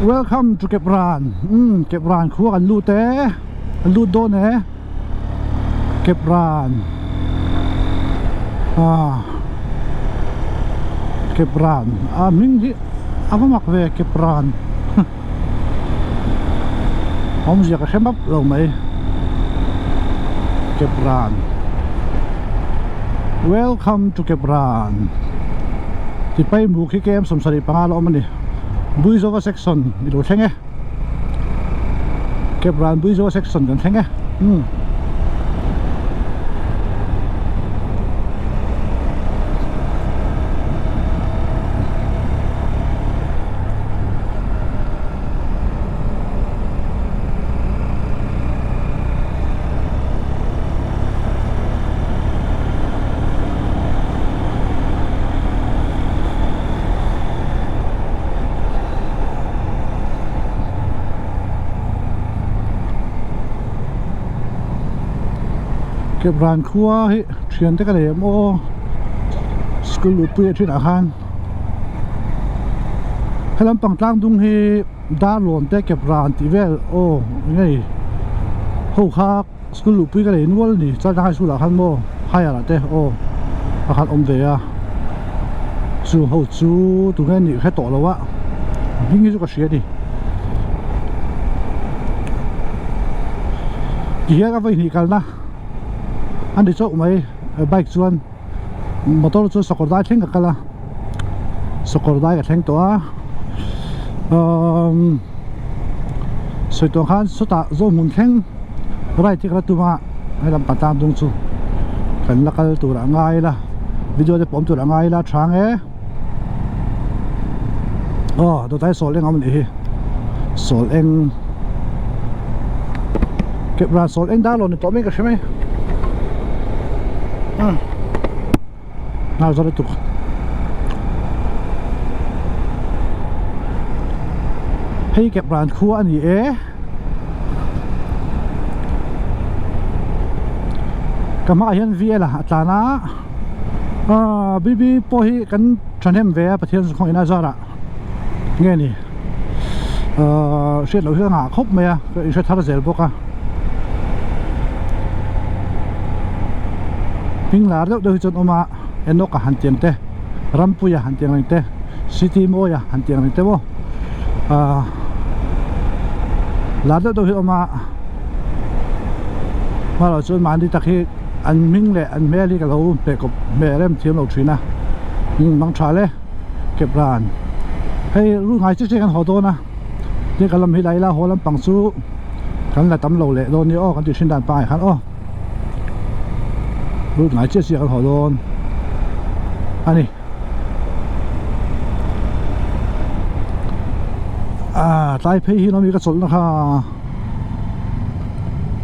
Welcome to Kepran umm Kepran khua kan lut e kan lut dawn e Kepran ah Kepran a hming hi a va mak ve Kepran awmzia ka hre map lo mai Kepran Welcome to Kepran Tipai muk hi kem 75 la awm a ni Buizova section i lo thleng e Kepran Buizova section kan thleng e umm. Kepran khua hi thian te ka nei em aw school luhpui a thinah khan helam pang tlang dung hi Darlawn te Kepran tih vel aw ngei ho kha school luhpui ka nei nual a ni chuan high school ah khan maw higher ah te aw a khan awm ve a chu ho chu tunge nih hre tawh lo a hming hi chu ka hria a ni tihian a vawihnih kalna a ni chauh mai bike chuan motor chu sakawr dai thleng ka kal a sakawr dai ka thleng tawh a umm sawi tawh khan sawtah zawng hmun thleng ride hi ka la tum a helam pantang dung chu kan la kal tur a ngai la video te pawh awm tur a ngai la tha ang e aw dawt ai sawl eng a awm anih hi sawl eng kep ran sawl eng dar lo ni tawh mai ka hre mai umm nghal zawt lutuk hei kep ran khua a ni e ka hmaah hian VL a tlan a aaa BB pawh hi kan thahnem ve a Pathian khawngaihna zarah nge ni aaa hriat loh hi a ngah khawp mai a ka inhre thar zel bawk a hming lar deuh deuh hi chuan awm a Enoch a han tiang te Rampuia han tiang reng te City Mawia han tiang reng te maw aaa lar deuh deuh hi awm a hmarawh chuan mahni tak hi an hming leh an hmel hi ka lo hmeh kawp hmeh rem thiam lo thin a mang tha le. Kepran hei rul ngai chiah chiah kan haw dawn a tin ka lam hi la ila haw lampang chu kan la tam lo leh dawn nia aw kan tih thin dan pangai khan aw rul ngai chiah chiah kan haw dawn a ni ah tlai phei hi lawmi ka chawlh na kha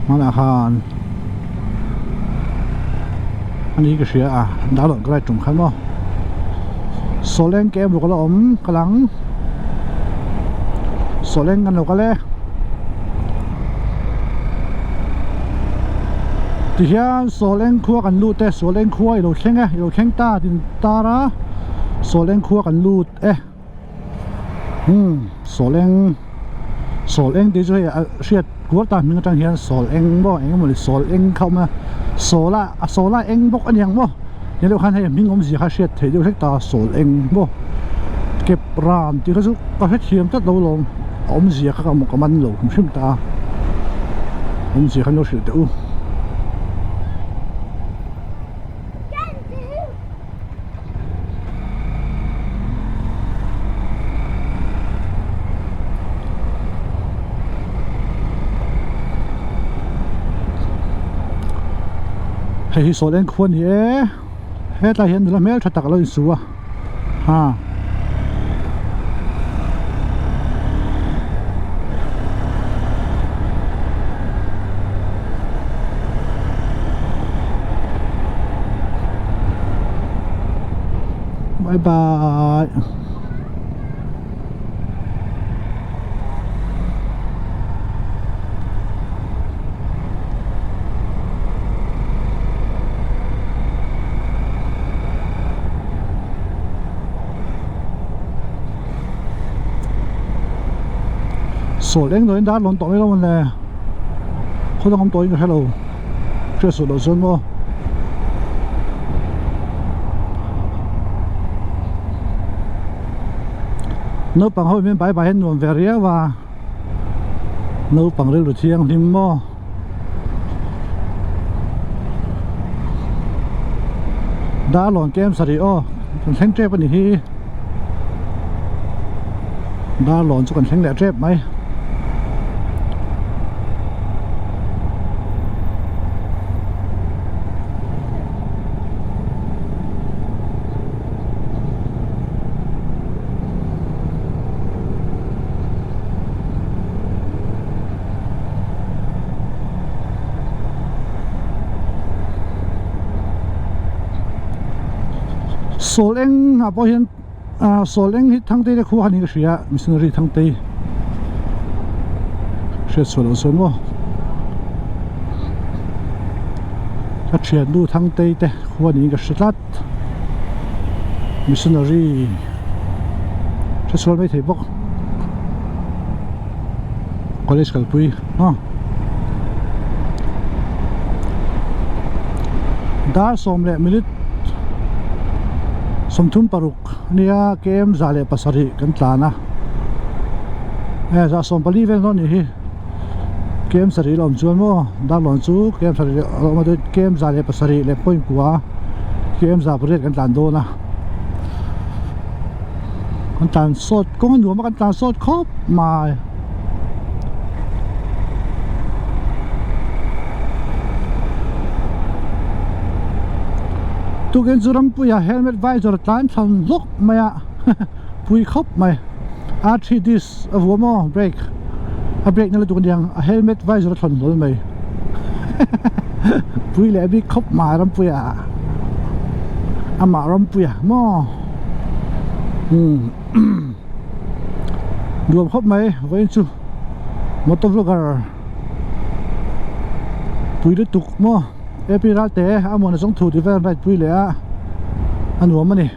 hmanah khan ani ka hria a darlawn ka lai tum khan maw sawleng ke em ruk ala awm ka lang sawleng kan lo kal e tihian sawleng khua kan lut e sawleng khua ilo thleng e ilo thleng ta tin tar a sawleng khua kan lut e. Umm sawl eng sawl eng tih chu hei a hriat kual ta hming atang hian sawl eng maw eng emawni sawl eng kha a awm a sawl a a sawl a eng bawk a niang maw ti deuh khan hei hming awmzia kha hriat theih deuh hlek ta sawl eng maw kep ran tih kha chu ka hrethiam tlat lo lawm a awmzia kha ka man lo hrim hrim ta a awmzia kha an lo hrilh teh u. Hei hi sawl eng khua a ni e hetlai hian nula hmel tha tak a lo insu a ha. Bye bye. Sawl eng dawhin Darlawn tawh mai lo mawn le khaw dang awm tawhin ka hre lo hriat suh loh chuan maw. Naupang ho hian bai bai hian nuam ve riau a naupang rilru thianghlim maw. Darlawn kem sarih aw kan thleng tep a ni hi Darlawn chu kan thleng leh tep mai. Sawl eng ah pawh hian ah sawl eng hi Thangtei te khua kha niin ka hria missionary Thangtei hriat sual loh chuan maw ka thiannu Thangtei te khua niin ka hre tlat missionary hre sual mai thei bawk. College kalpui a dar sawm leh minute 36 ania km 107 kan tlan a e 144 vel dawn anih hi km sarih la awm chuan maw Darlawn chu km sarih a awm a km 107 leh point kua km 8 kan tlan dawn a. Kan tlan sawt kawng a nuam a kan tlan sawt khawp mai. Tukin chu rampuia helmet visor tlan thlan hlawk mai a pui khawp mai a three disc a vuah maw brake a brake na lutuk aniang a helmet visor a thlawn hlawl mai pui leh bik khawp mai rampuia amah rampuia maw. Umm nuam khawp mai vawiin chu motor vlogger pui lutuk maw ap ralte a muan zawng thu tih vel an ride pui leh a a nuam a ni.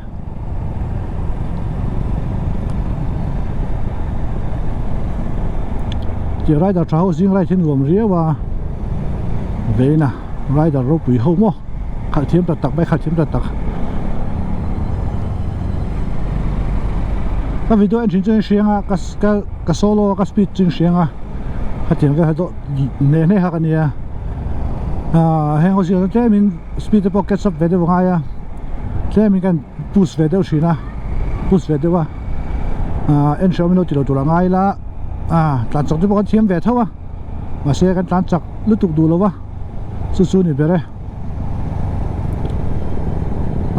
Tih rider tha ho zing ride hi nuam riau a vawiin a rider ropui ho maw. Khalh thiam tak tak mai khalh thiam tak tak ka video en thin chu a inhriang a ka ka ka solo a ka speed chu a inhriang a khatiang vel kha chu hneh hneh kha ka nia ahh heng ho zir ah tlem in speed te pawh catch up ve deuh a ngai a tlem in ka in push ve deuh thin a push ve deuh a ahh en hreh awm in lo ti lo tur a ngai ila ahh tlan chak te pawh kan thiam ve tho a mahse kan tlan chak lutuk duh lo a. Chu chu ni ber e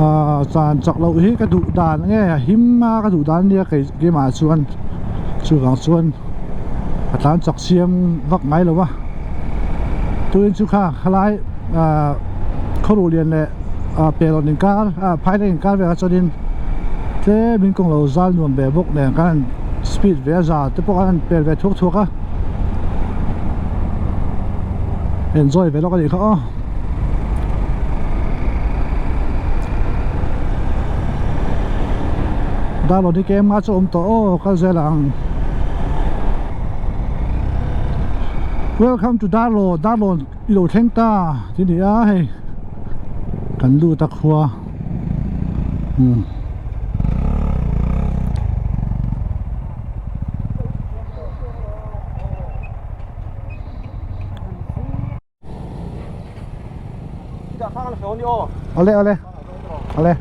ahh chan chak loh hi ka duh dan nge a him a ka duh dan ania kei keimah chuan chuvang chuan a tlan chak siam vak ngai lo a tuin chu kha khalai ahh khawruh lian leh ah pelawn inkar ah phaileng inkar velah chuanin tlemin kawng lo zal nuam ve bawk nen khan an speed ve a za te pawh khan an pel ve thuak thuak a enjoy ve lawk a nih kha aw. Darlawn hi kem nga chu a awm tawh aw kal zel ang welcome to Darlawn Darlawn i lo thleng ta ti ni a hei kan lut a khua umm. Awle awle awle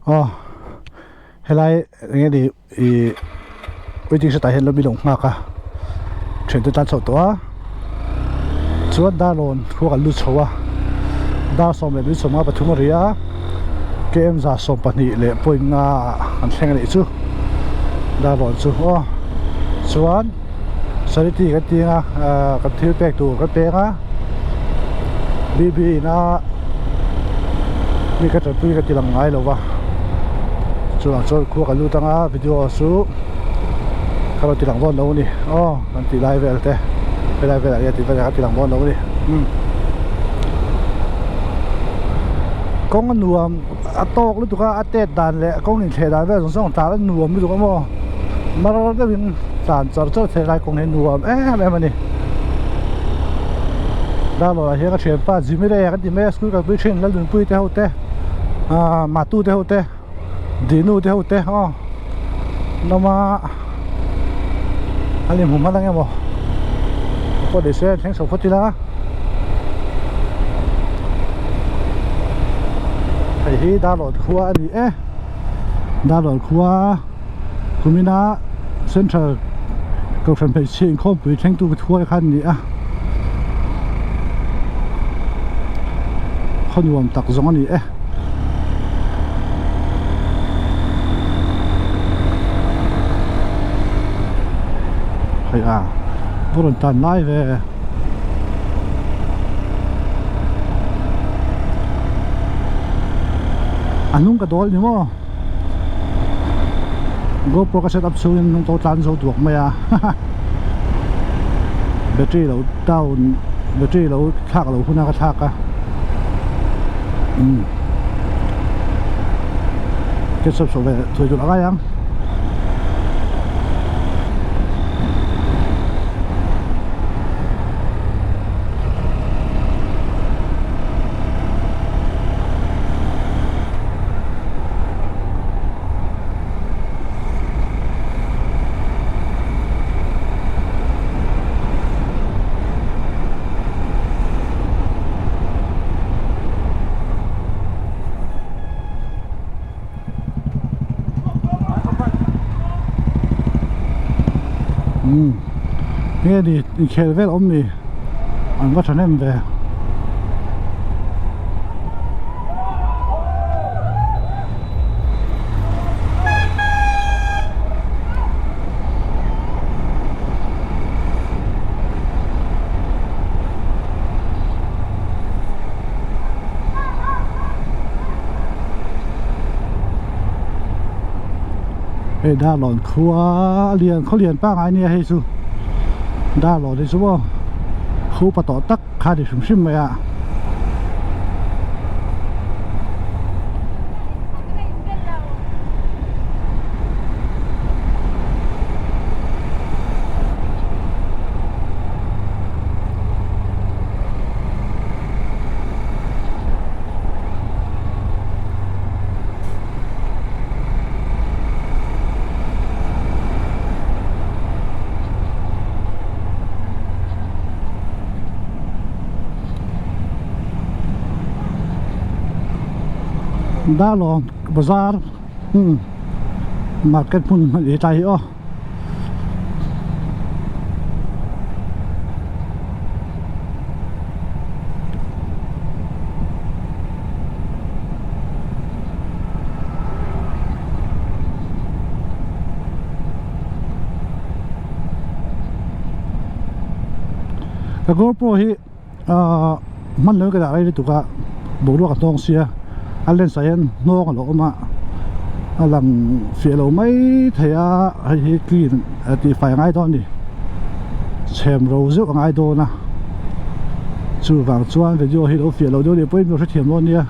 aw helai eng nge ni ih waiting shed ah hian lo mi lo nghak a thian te tan chhoh tawh a chuan Darlawn khua kan lut chho a dar 11:53 a ri a km 12 leh point nga ah an thleng a nih chu Darlawn chu aw chuan charity kan ti ang a ah kan thil pek tur kan peng a bb in a mi ka tanpui ka ti lang ngai lo va chuvang chuan khua kan lut anga video chu ka rawn ti lang dawn lo a ni aw kan tih lai vel te helai velah hian tih vel ka ti lang dawn lo a ni umm. Kawng a nuam a tawk lutuk a a tet dan leh kawng inthleh dan vel zawng zawng tlan a nuam lutuk a maw mar deuhin tlan char char thei lai kawng hi nuam em em a ni Darlawn ah hian ka thianpa Jimmy Ray kan ti mai a school kalpui thin Lalnunpui te ho te ah Matu te ho te Dinu te ho te aw lama an inhmu hman ang emaw pawh ni se thleng chho phawt ila hei hi Darlawn khua a ni e Darlawn khua kumina central kohhran hmeichhia inkhawmpui thlengtu khua kha an ni a khaw nuam tak zawng a ni e. Hei a va rawn tan lai ve a hnung ka dawl ni maw GoPro ka set up chhungin hnung to tlan zo duak mai a battery lo down battery lo thlak lo hun a ka thlak a umm ketchup sawh ve thui tur a ngai ang. Umm nge ni inkhel vel awm ni an va thahnem ve. Hei Darlawn khua a lian khaw lian pangngai nia hei chu Darlawn hi chu maw khupa tawh tak kha ni hrim hrim mai a. Darlawn bazar umm market hmun hman leh tlai hi aw. Ka GoPro hi ahh hman lo in ka dah rei lutuk a boruak a hnawng sia a lens ah hian hnawng a lo awm a a lang fiah lo mai thei a hei hi clean tih fai a ngai dawn a ni chhem ro zeuh a ngai dawn a chuvang chuan video hi lo fiah lo deuh leh pawhin min lo hrethiam dawn nia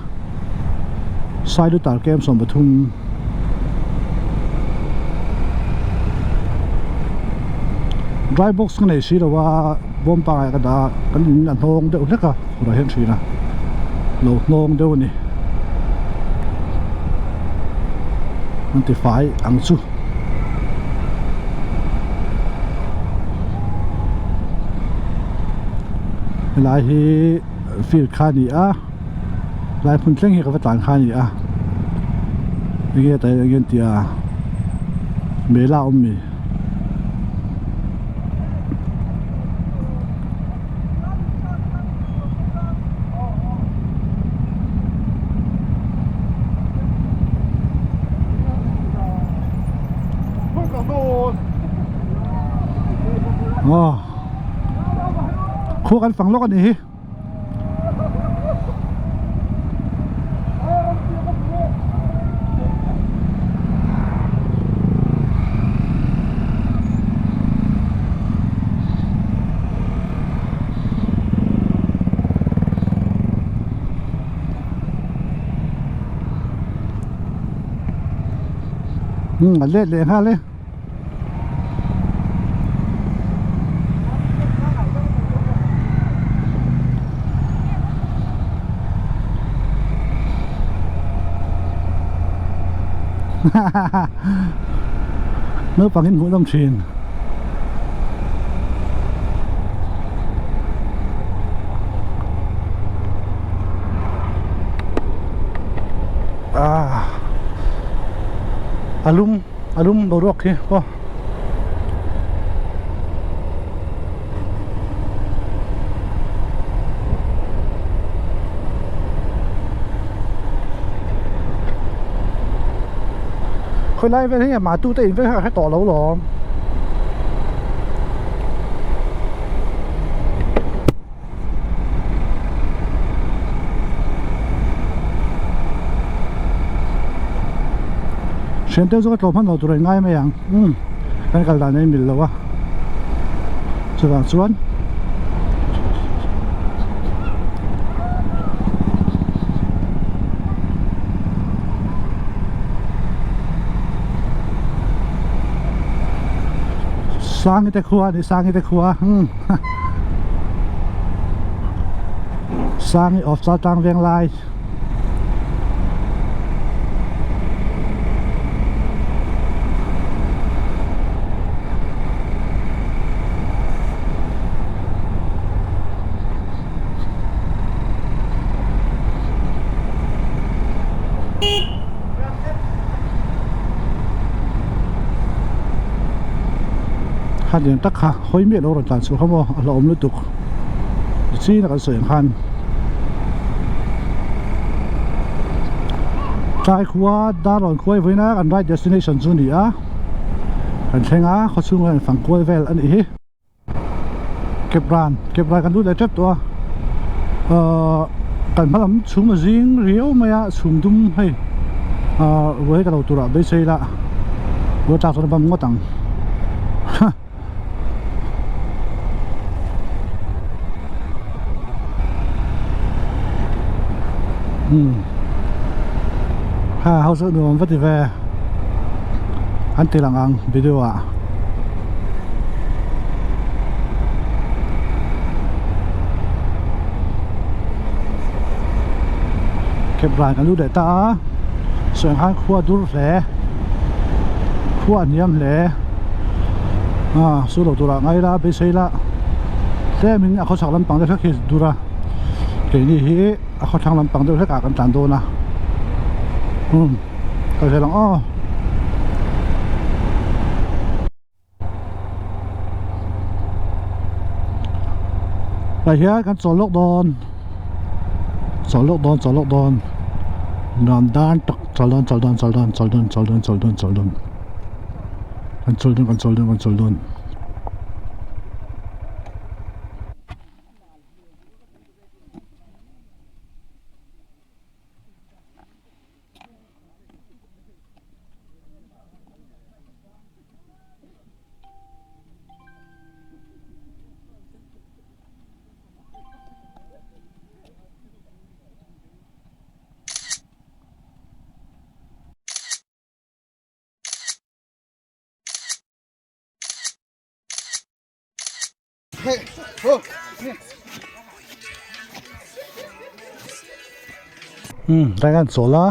sailutar kem 13. Dry box ka nei si lo a bawm pangai ka dah a kan in a hnawng deuh hlek a khurah hian thin a lo hnawng deuh a ni an ti fai ang chu. Helai hi field kha a ni a lai hmun thleng hi ka va tlan kha a ni a enge tah hian enge an tih a mela a awm mi. Aw khua kan fang lawk a nih hi. Umm a let leh nghal e. Hahaha naupang in hmuhnawm thin. Ah a lum a lum boruak hi aw. Khawilai vel hi mah tute in vel kha ka hre tawh lo lawm. Hrian te chu ka tlawm hman lo tur a inngai mai ang umm kan kal dan a inmil lo a chuvang chuan Sangi te khua a ni Sangi te khua umm. Sangi of Chaltlang Venglai Hetiang tak kha hawi miah lo rawn tlan chhuah kha maw a hlauhawm lutuk chin a kan sawi ang khan tlai khua Darlawn khuai vawiin a kan ride destination chu a ni a kan thleng a khawchhung ah hian fang kual vel a nih hi. Kepran kepran kan lut leh tep tawh a ahh kan hma lam chhum a zing riau mai a chhum dum hei ahh ruai ka lo tur ah beisei ila ruai tlak chuan a bam ngawt ang ha. Umm ha ho chu nuam va ti ve an ti lang ang video ah. Kep ran kan lut leh ta a sawi ang khan khua dur hle khua a hniam hle ah su lo turah ngai la beisei la tlemin a khawchhak lampang deuh hlek hi dur a keini hi a khawthlang lampang deuh hlekah kan tlan dawn a umm kal zel ang aw. Tah hian kan chawl lawk dawn chawl lawk dawn chawl lawk dawn nuam dan tak chawl dawn chawl dawn chawl dawn chawl dawn chawl dawn chawl dawn chawl dawn kan chawl dawn kan chawl dawn kan chawl dawn. Umm tlai khan chawl a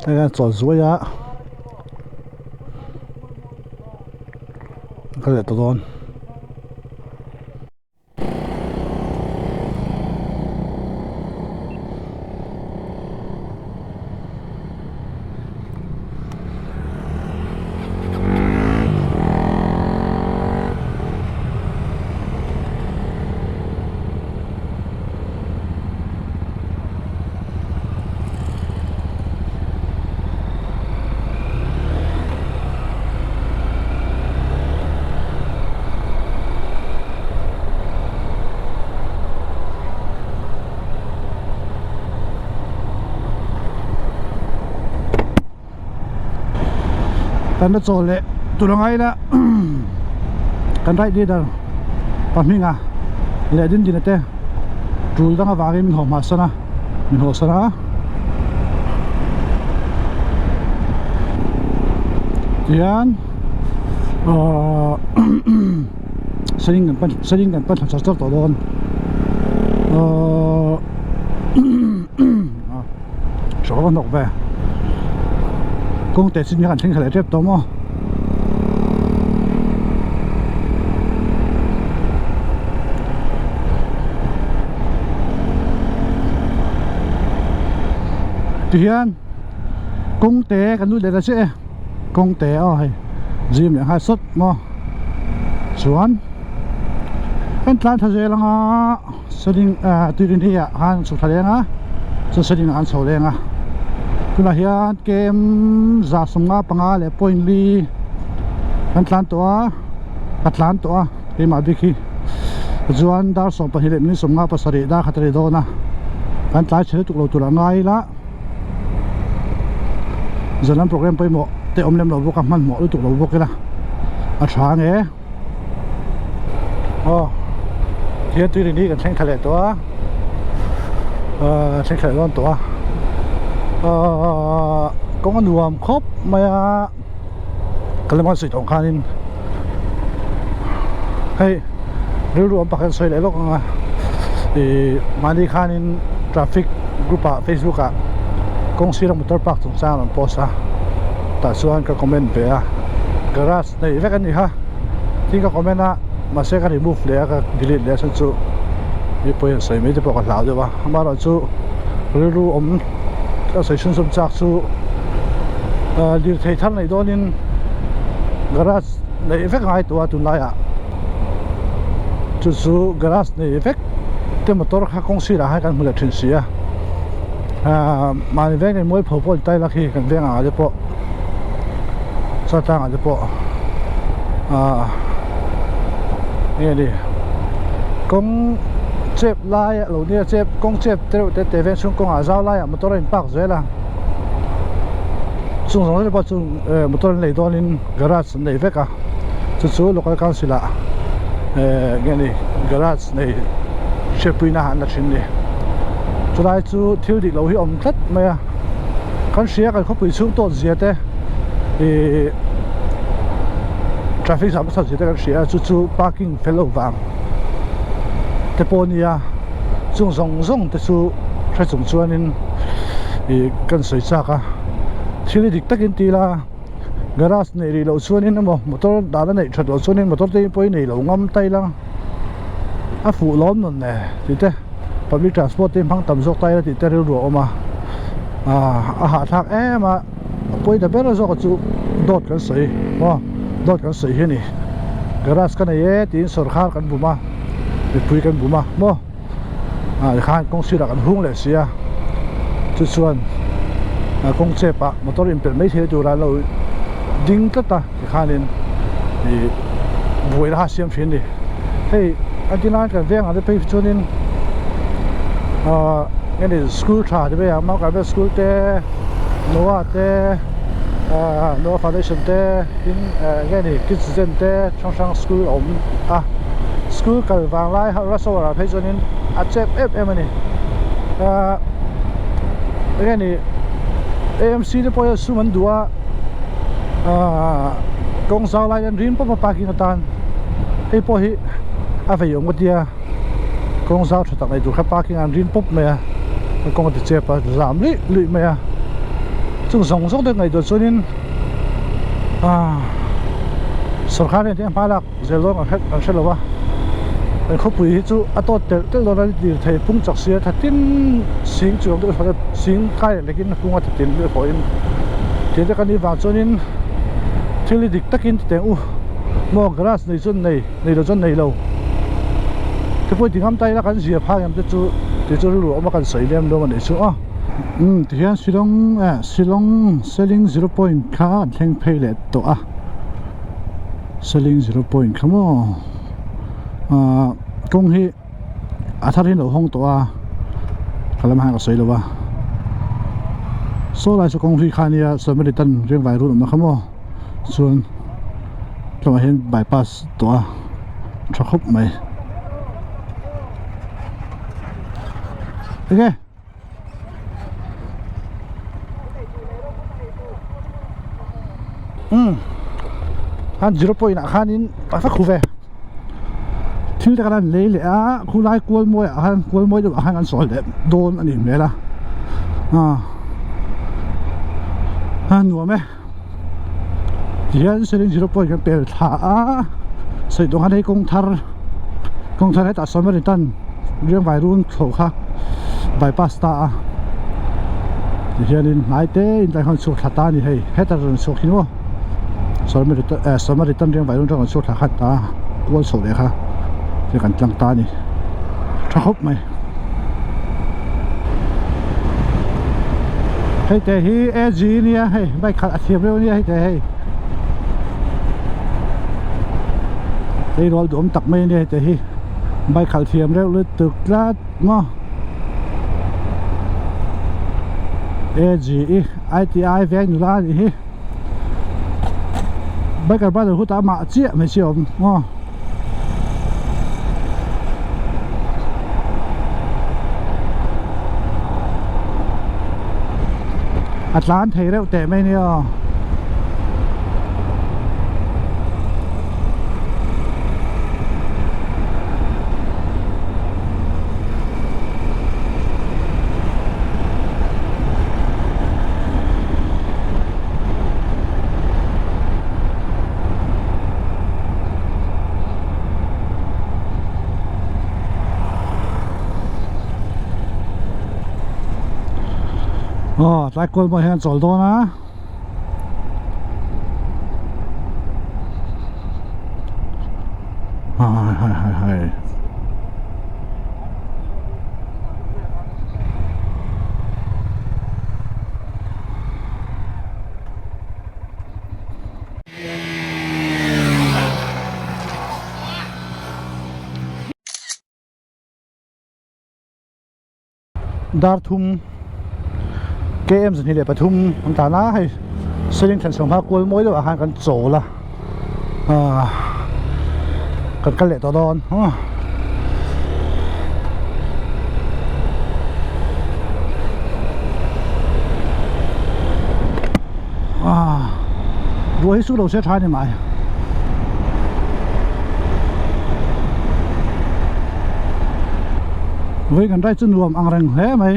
tlai khan chawl zuai a ka leh ta dawn. Kan la chawl leh tur angai ila kan right leader pahminga leh dindina te tul dang avangin min haw hmahsan a min haw san a. Tihian ahh seling kan pan seling kan pan thla char char tawh dawn ahh hre ka hnawk ve kawng teh chin hi kan thleng thla leh tep tawh maw. Tihian kawng te kan lut leh ta chiah e kawng te aw hei gym leh nghal sawt maw chuan kan tlan tha zel anga seling ah tuirin hi ah khan chhuk thla leng a chuan seling ah an chho leng a tunah hian kem 155 leh point li kan tlan tawh a ka tlan tawh a keimah bik hi chuan dar 12 leh minute 57 dar khat a ri dawn a kan tlai chhe lutuk lo tur a ngai ila. Zan lam program pawimawh te awm lem lo bawk a hmanhmawh lutuk lo bawk ila a tha nge aw tihian tui rin hi kan thleng thla leh tawh a ahh thleng thla leh dawn tawh a ahh kawng a nuam khawp mai a ka lama sawi tawh ang khanin hei rilru awm pakhat sawi leh lawk ang a ih mahni khanin traffic group ah facebook ah kawng sira motor park chungchang a rawn post a tah chuan ka comment ve a garage nei vek a ni kha tin ka comment a mahse ka remove leh a ka delete leh a chhan chu mipui an sawi mai te pawh ka hlau deuh a amaherawhchu rilru awm ka sawi chhunzawm chak chu ah lirthei thar neih dawnin garage neih vek a ngai tawh a tunlaiah chu chu garage nei vek te motor kha kawng sirah khan kan hmu leh thin si a ah mahni veng nei mualpho pawh an tai lak hi kan veng ang ah te pawh chhuat tlang ah te pawh ah enge ni kawng chep lai a lo nia chep kawng chep te reuh te te veng chhung kawngah zau laiah motor a in park zel a chung zawng zawng pawh chu eh motor an lei dawnin garage an nei vek a chu chu local council ah eh nge ni garage nei hriatpuina an la thin a ni chulai chu thil dik loh hi a awm tlat mai a kan hria kan khawpui chhung tawt zia te ihh traffic jam nasat zia te kan hria a chu chu parking fel loh vang te pawh a nia chung zawng zawng te chu hre chung chuanin ih kan sawi chak a thil hi dik takin ti ila garage neih rih loh chuanin emaw motor dahna neih that loh chuanin motor te pawh hi nei lo ngam ta ila a fuh lawm nawn ne tih te public transport te hmang tam zawk ta ila tih te rilru a awm a ah a hahthlak em a a pawi ta ber zawk chu dawt kan sawi maw dawt kan sawi hi a ni garage ka nei e tiin sawrkhar kan bum a mipui kan bum a maw. ah tikhan kawng sirah kan hung leh si a chu chuan ah kawng chep ah motor inpelh mai thei tura an lo ding tlat a tikhanin ih buaina kha a siam thin a ni hei a ti lai kan vengah te phei chuanin ah eng nge school tha te phei ang mount carmel school te Noah te ah Noah foundation te tin eng nge ni kids zen te hrang hrang school a awm a school kal vang lai rush hour ah phei chuanin a chep em em a ni ahh eng nge ni A M C te pawh hian sum an duh a ahh kawng zau lai an rin pawp a parking atan hei pawh hi a vei awm ka tia kawng zau tha tak nei tur kha parking an rin pawp mai a kawng a ti chep a zam luih luih mai a chung zawng zawng te ngaihtuah chuanin ah sawrkar hian hma lak zel dawn kan kan hre lo a kan khawpui hi chu a tawt telh telh dawn a lir thei pung chak sia thatin sing chuang deuh hawt a sing kai leh lekin a pung a thatin deuh hawhin tiang te kan nih vang chuanin thil hi dik takin ti teng u maw garage nei chuan nei nei lo chuan nei lo te pawh ti ngam ta ila kan zia phak em te chu tih chu rilru awm a kan sawi lem dawn a nih chu a umm tihian Shillong eh Shillong Seling zero point kha an thleng phei leh tawh a Seling zero point kha maw ahh kawng hi a thar hi an lo hawng tawh a ka lam hian ka sawi lo a saw lai saw kawng hlui kha ania Samaritan riangvai run awmna kha maw chuan tlawmah hian bypass tawh a tha khawp mai enge. Umm khan zero point ah khanin a va khu ve thil te khan an lei leh a khulai kual mawi ah khan kual mawi deuh ah khan an sawi leh dawn a nih hmel a ah a nuam e tihian seling zero point kan pel thla a sawi tawh khan hei kawng thar kawng thar hetah sawn a ni tan riangvai run thlawh kha bypass ta a tihianin hnai te in tlai khan chhuak thla ta a ni hei heta rawn chhuak hi maw Samaritan riangvai run rawn chhuak thla khat ta kual chhoh leh kha chu kan tlang ta a ni tha khawp mai hei te hi AG nia hei bike khalh a thiam reuh ania hei te hei hei rual duhawm tak mai ania hei te hi bike khalh thiam reuh lutuk tlat maw AG ITI veng nula a nih hi biker brother hu ta mah chiah hmeichhia awm maw. A tlan thei reuh teh mai nia aw. Aw tlai kual pawh hian chawl dawn a hai hai hai hai Dar thum KM 23 an tlan a hei seling thlan chhawng hma kual mawi deuh ah khan kan chawl a ahh kan kal leh tawh dawn ahh ruah hi su lo se tha a ni mai. Vawi kan rai chu nuam ang reng hle mai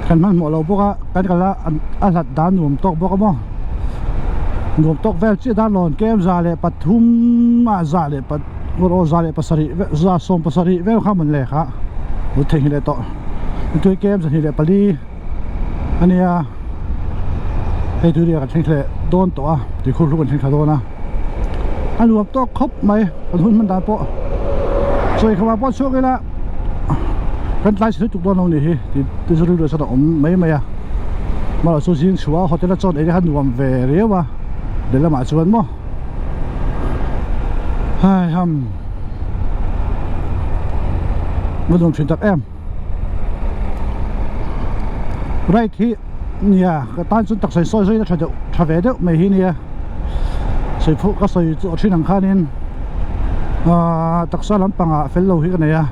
kan hmanhmawh lo bawk a kan kal a a hlat dan nuam tawk bawk a maw nuam tawk vel chiah dan lawn kem 103 ah za leh pat aw 107 za 17 vel kha mawn le kha lo theihnghilh leh tawh tui kem 24 a nia hei tui kan thleng thleh dawn tawh a tui khur hlu kan thleng thla dawn a a nuam tawk khawp mai kan hun hman dan pawh sawi khamah pawh chhuak ila kan tlai chhe lutuk dawn lo nih hi tih te chu rilru chuan a awm mai mai a amaherawh chu zing chhuah a hotel a chawn ei te kha nuam ve riau a lehlamah chuan maw hai ham va nuam thin tak em right hi nia ka tan chuan taksa sawi sawi na tha deuh tha ve deuh mai hi nia sawi phuh ka sawi chu a thin ang khanin ahh taksa lampangah fel lo hi ka nei a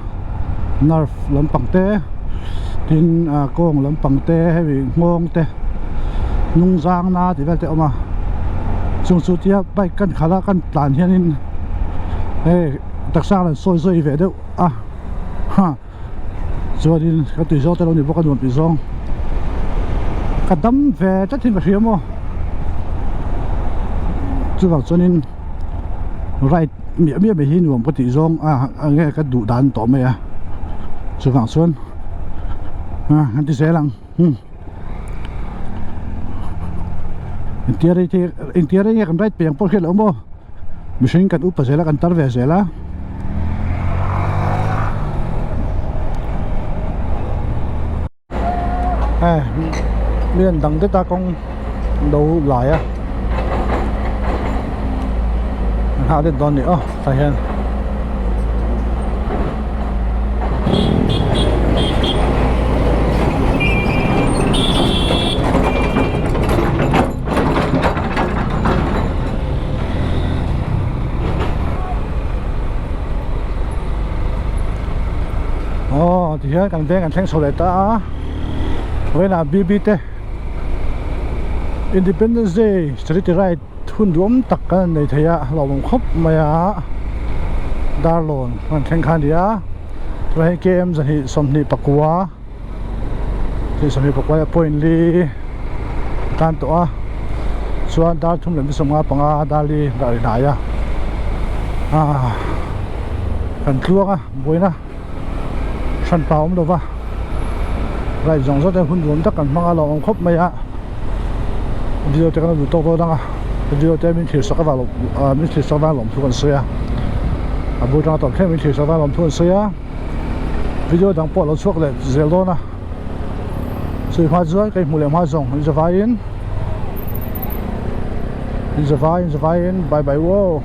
nerve lampang te tin ah kawng lampang te hemi nghawng te hnung zang na tih vel te a awm a chung chu tia bike kan khalh a kan tlan hianin hei taksa an sawi sawi ve deuh a ha chuanin ka tui zawng te lo ni bawk a nuam tih zawng ka dam ve tlat hi ka hria maw chuvang chuanin ride miah miah mai hi nuam ka tih zawng a enge ka duh dan tawh mai a chuvang chuan ah an ti zel ang hmm engtia rei te engtia rei nge kan ride piang pawh hriat loh maw mihring kan upa zel a kan tar ve zel a. Hei mi an dang det a kawng lo lai a an nghah det dawn a ni aw tah hian. Aw tihian kan veng kan thleng chho leh ta a vawiinah bb te Independence Day charity ride. Hun duam tak kan han nei thei a hlauhawm khawp mai a Darlawn kan thleng kha a ni a chuan hei km zahnih 25 zahnih 25 leh point li tan tawh a chuan dar thum leh 55 dar li dar ri hnai a ah kan tluang a buaina hranpa awm lo va ride zawng zawng te hun nuam tak kan hmang a lo awm khawp mai a video te kan duh tawk dawn ang a video te min thlir sak avang ah min thlir sak avang lawm thu kan sawi a a bul tanga tawp thleng min thlir sak avang lawm thu kan sawi a video dang pawh a lo chhuak leh zel dawn a chumi hma chuan ka inhmuh leh hma zawng in zavaiin in zavai in zavaiin bye bye uaw.